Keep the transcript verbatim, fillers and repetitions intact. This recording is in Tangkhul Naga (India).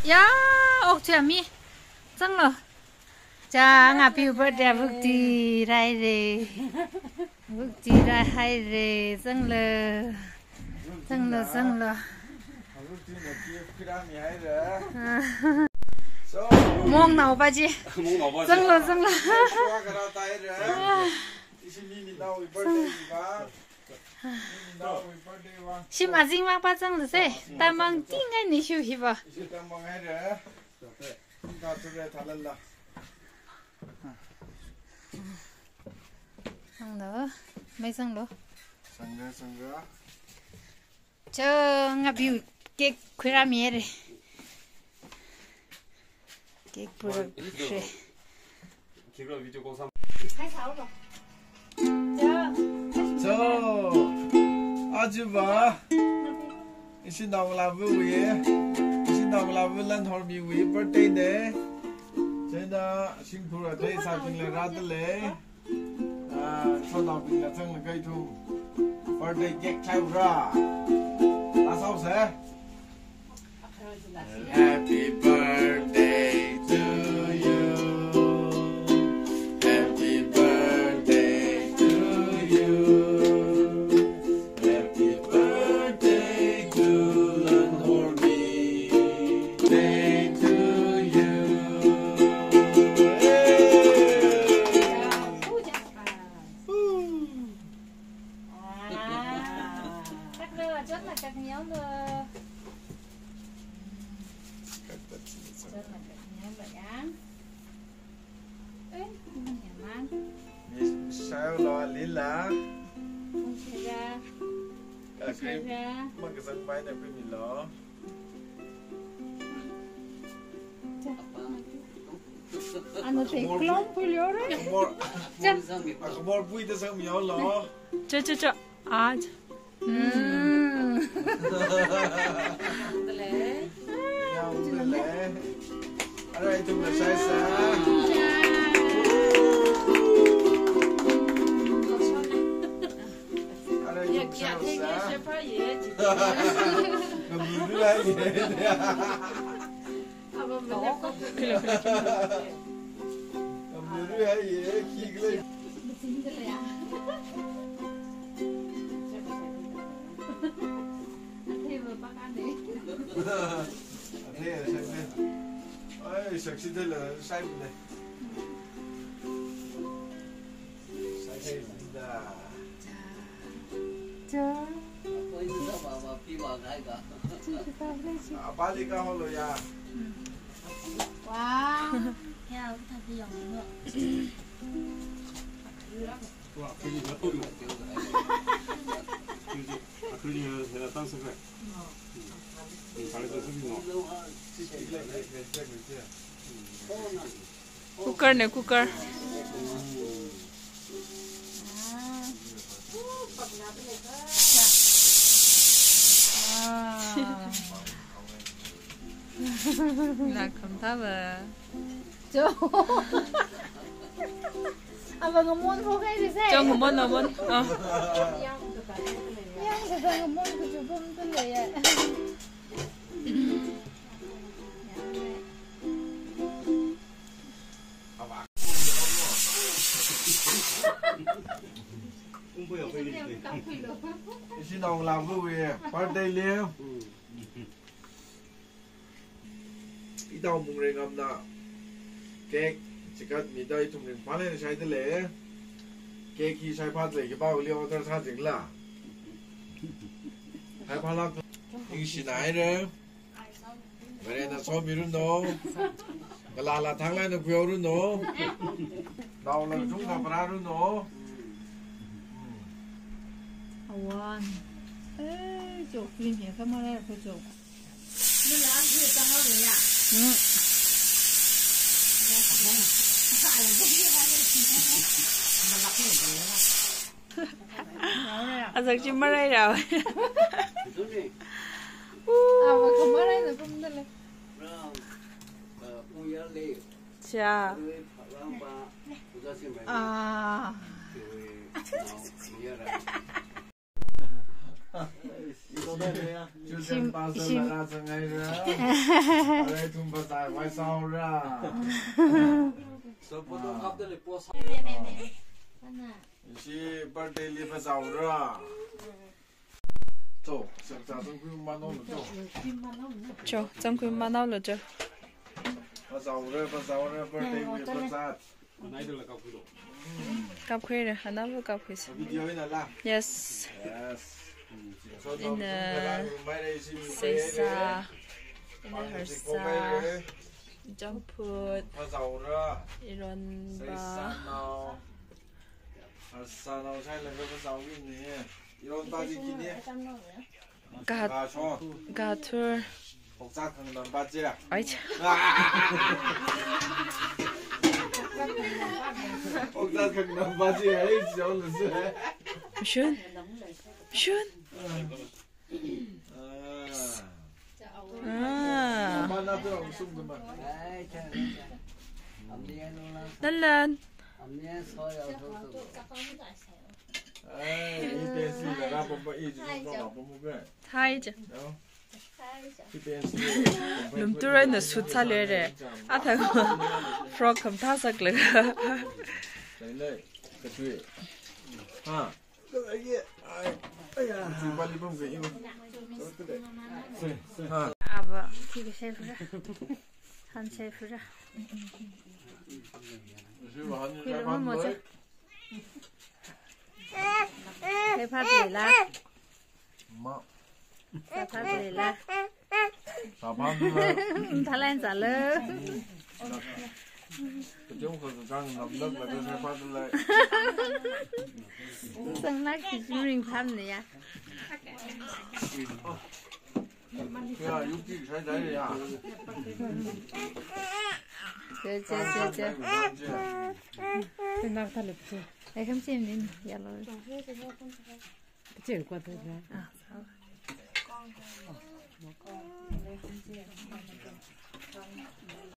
Ya, ok, chami. Zanglo. Cha, ngapiu birthday bukti rai re. Bukti rai hai re. Zanglo. Zanglo, zanglo. Mong nao pa ji. Zanglo, zanglo. Shim azing mang pa zanglo se. Tamang tingai ni shu hiba. Zanglo. Mai zanglo. Zanglo, zanglo. Cho, ngapiu cake khuirāmi re. Cake pura khuire. Cho, aja va. Ishi naongalāva wui. Ishi naongalāva Lanhormi wui birthday ne. Chieina shimkhur athei sābingla rāda lei. Ah, shanaobingla zanglaga ithum birthday cake khuihaora. Laa sāhaosa. Happy birthday to you. Happy birthday to you. Happy birthday to Lanhormi. Day to you. Hey. Wow. Kak lo, chotla kak ngiao lo. Chotla kak ngiao lo ya. Eh, mana man. Ni shai lo lila. Shai lo. Kala cream. Shai lo. Makasang pai na cream lo. Ana te klom pulyo re. Khamor, khamor puida sangmihaolo. Cho, cho, cho. Aj. Mm. Yangdalei. Yangdalei. Alright, ithumna shaisa. Alright, ithumna shaisa. Ngamlulu hai ye. Ngamlulu hai ye, khi khalei. Athei, athei. Ai, sakshi thei la, sai bine. Cha. Apali kaholo ya. Wow. Ya, uta pi yang no. Cooker ne, cooker. Lakham thaba. Cho. Ava ngamon pho kai ri se. Cho ngamon, ngamon. Ah. Yang sa ngamon kuchu pum tu le ya. Ishi naongalāva wui birthday li. Itao Mungrei Ngamna cake chikatmida ithum ringphālāk eina shaida lei. Cake hi shaiphā lei, khipāli order sā jingla. Shaiphālāk. Ningshina haira. Varena somiranu. Ngalāla thanglāk eina khuihaoranu. Naola chungkha pharāranu. Awan. Eh, cho, green ya, kamara ko cho. Hmm. Azak chi marai rau. Awa kamarai na pum dale. Cha. Ah. Children pastor la ra zangaira. Are thum pastor vai saura. So photo kap de le post. Ishi birthday li pazaura. Cho, sakta zangkui manao lo cho. Cho, zangkui manao lo cho. Pazaura, pazaura, birthday li pazat. Kapkhuira, anava kapkhuisa. Video ina la. Yes. Yes. So, ina, no, no, no, no, no, no, no, Seisa, ina Harsa, Jangphut, Pazaura, Ironba. Seisa nao. Harsa nao sai laga Pazaura ne. Ironba ji kine. Gat-, Gathur. Okcha khangnam ba je. Ai. Okcha khangnam ba je, ai, je, on se. Shun. Shun. Ah. Ah. Ba na to sum ma. Lan lan. Ai, i pensi la ra pom ba, i ju pom ba, pom ba. Thai je. No. Lumturai na suit sālere. Athang frock khamathā sāklaga. Ava. Ki ke shai phura. Han shai phura. Kui lo mo mo cha. Shai phat leila. Ma. Shai phat leila. Shai phat leila. Thalan zalo. Kachung kachung namlak la shai phat leila. Sanglak ki ring pham ne ya. Ya, yuk ti shai zai ya. Che, che, che, che. Che nak ta lep che. Ai, kham che min, ya lo. Che kwa ta ya. Ah, sa.